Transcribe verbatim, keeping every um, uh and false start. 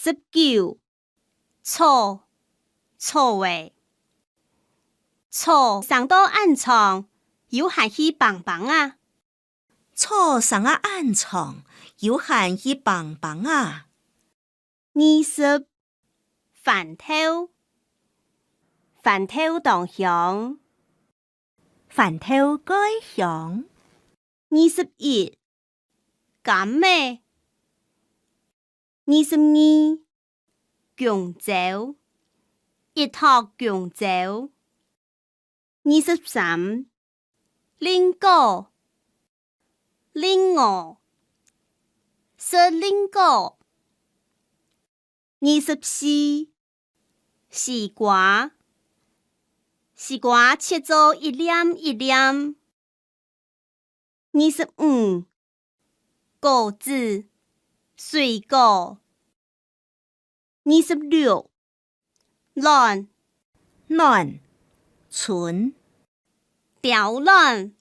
十九，草，草仔。草生到恁長，有閒去挷挷啊。草生啊恁長，有閒去挷挷啊。二十，番豆，番豆當香。 番豆蓋香。二十一，柑仔。二十二，弓蕉，一托弓蕉。二十三，蘋果，蘋果，食蘋果。 二十四，西瓜，西瓜切做一粒一粒。二十五，果子，水果。二十六，卵，卵，春。 鳥卵，